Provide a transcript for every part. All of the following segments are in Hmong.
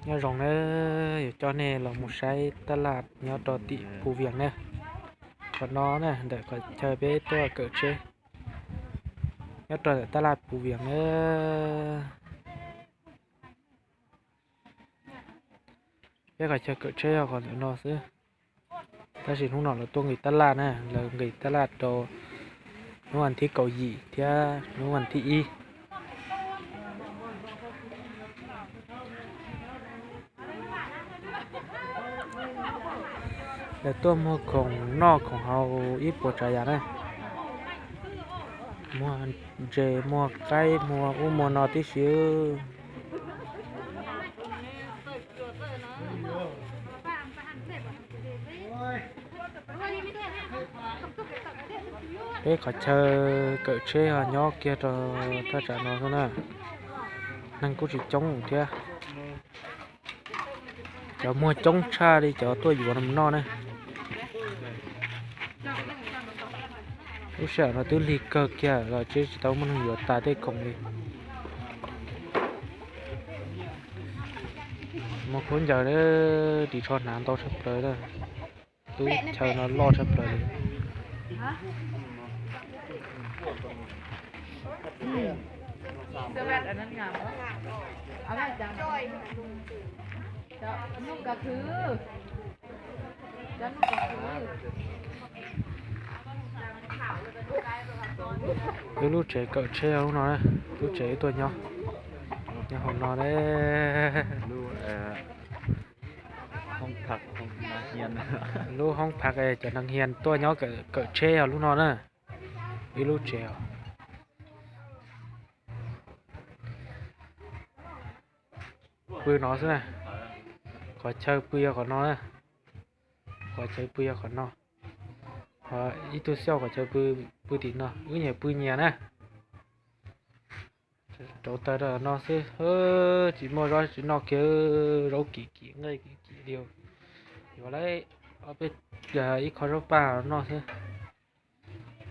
Nyob zoo na, yuav coj nej los mus saib tab laj nyob rau tim Phu Vias na. Qhov no na ntawm qhov chaw peb tuaj kawm tsheb nyob rau ntawm tab laj Phu Vias na. Peb qhov chaw kawm tsheb yog qhov ntawm no xwb. Tab sis hnub no lawv tuaj nqis tab laj na, lawv nqis tab laj rau hnub vas thib kaum yim thiab hnub vas thib ib. Lawv tuaj muag khoom noj khoom haus ib puas tsav yam na, muag ntses muag qaib muag ub muag no tib si. Peb qhov chaw kawm tsheb ho nyob kiag rau thaj tsam no xwb na, neeg kuj tsis coob thiab. Cov muag coob tshaj li cov tuaj yuav no mus noj na. Lub sij hawm no twb lig kawg kiag los tsev tsis tau muaj neeg yuav tas tej khoom li. Muag khaub ncaws ris tsho hnav ntau tshaj plaws. Lub chaw no loj tshaj plaws li. Wb lub tsev kawm tsheb lub no, lub tsev wb tuaj nyob, nyob hauv no. Lub hoob phav cov neeg hias tuaj nyob kawm tsheb yog lub no na. Wb lub tsev os. Pw no xwb na. Qhov chaw pw yog qhov no na. Qhov chaw pw yog qhov no. Ib tug xyov qhov chaw pw tim no, wb nyias pw nyias na. Rauv taws rau no xwb, tsis muaj zaub tsis noj kiag, zaub kim kim nqaij kim kim li. Yuav lawm ob peb, ib qho zaub paj noj xwb.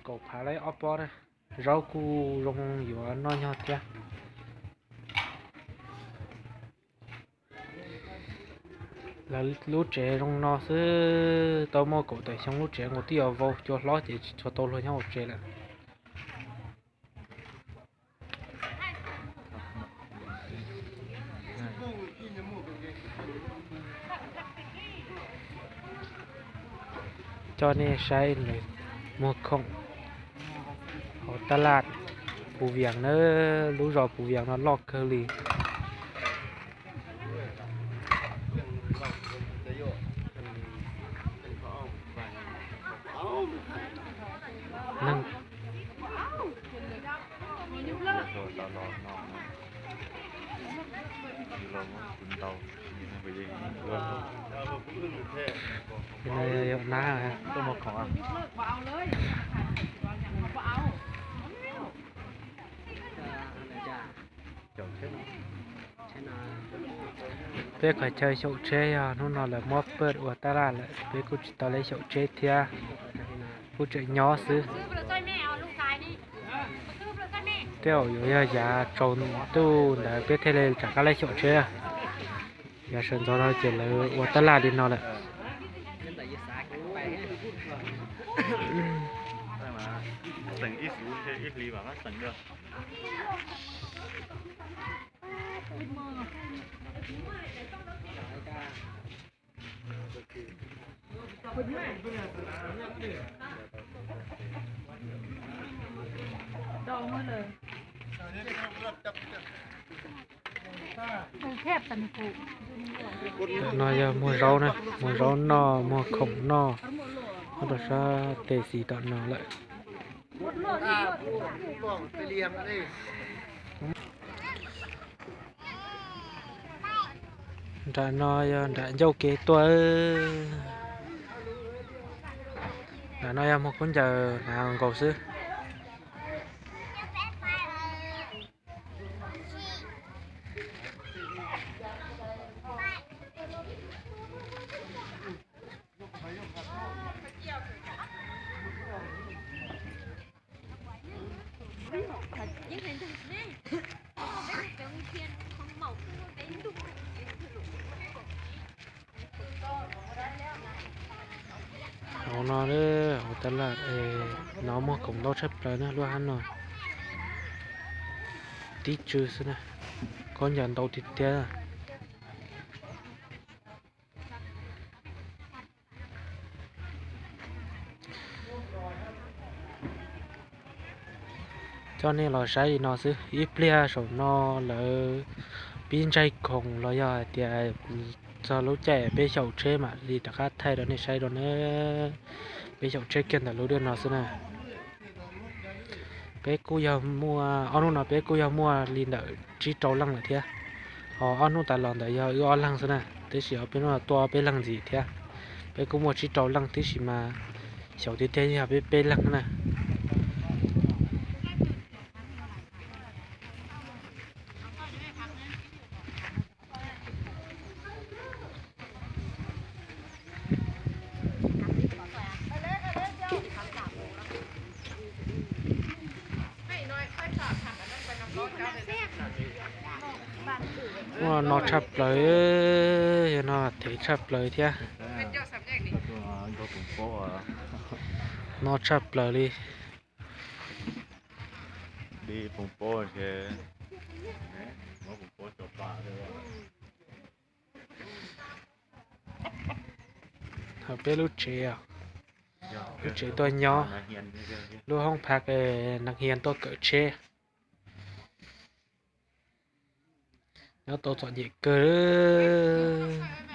Kaum phav lawm ob pob na, zaub kuj zoo yuav noj nyog thiab. Lawv lub tsev zoo no xwb, tau muaj kaum tawm xyoo lub tsev nkaus twb yuav vau cua hlob ces tsis tshua tau luag nyob hauv tsev lawm. Coj nej saib lawv muag khoom hauv tab laj Phu Vias na, lub zos Phu Vias no loj kawg li. Neeg Yog na, tuaj muag khoom. Peb qhov chaw xyaum tsheb yog hnub no lawv muab pawj ua tab laj lawm, peb kuj tsis tau lawv xyaum tsheb thiab, kuj tseem nyob xwb. Tej zaum yuav yog yav tsaus ntuj ntawd peb thiaj li rov qab lawv xyaum tsheb. Yav sawv ntxov no ces lawv ua tab laj li no lawm. Ntawm no yog muag zaub na, muag zaub noj, muag khoom noj, nyob rau sab tes xis tom no lawm. Nram no yog nram ncauj kev tuaj. Nram no yog muag khaub ncaws hnav nkaus xwb. Hauv no, hauv tas laj no muaj khoom ntau tshaj plaws na, lub hab no tib tsw xwb na, khaub ncaws ntau tiag tiag. Coj nej los saib li no xwb, ib pliag saum no lawv pib ntsaig khoom los yog hais tias txog lub caij peb xyaum tsheb mam li rov qab thaij rau nej saib dua na. Peb xyaum tsheb kiag ntawm lub dej no xwb na. Peb kuj yog muaj, ob hnub no peb kuj yog muaj li ntawm tsib rau leej lawm thiab. Ho ob hnub tas los ntawd yog wb ob leeg xwb na, tab sis ob peb hnub no tuaj ob peb leeg ntxiv thiab. Peb kuj muaj tsib rau leej tib si mas xyaum tiag tiag yog peb peb leeg na. Muaj no tshaj plaws, yog no thev tshaj plaws thiab. No tshaj plaws li. Peb lub tsev, lub tsev tuaj nyob, lub hoob phav nas hias tuaj kawm tsheb. Nyob tau txom nyem kawg.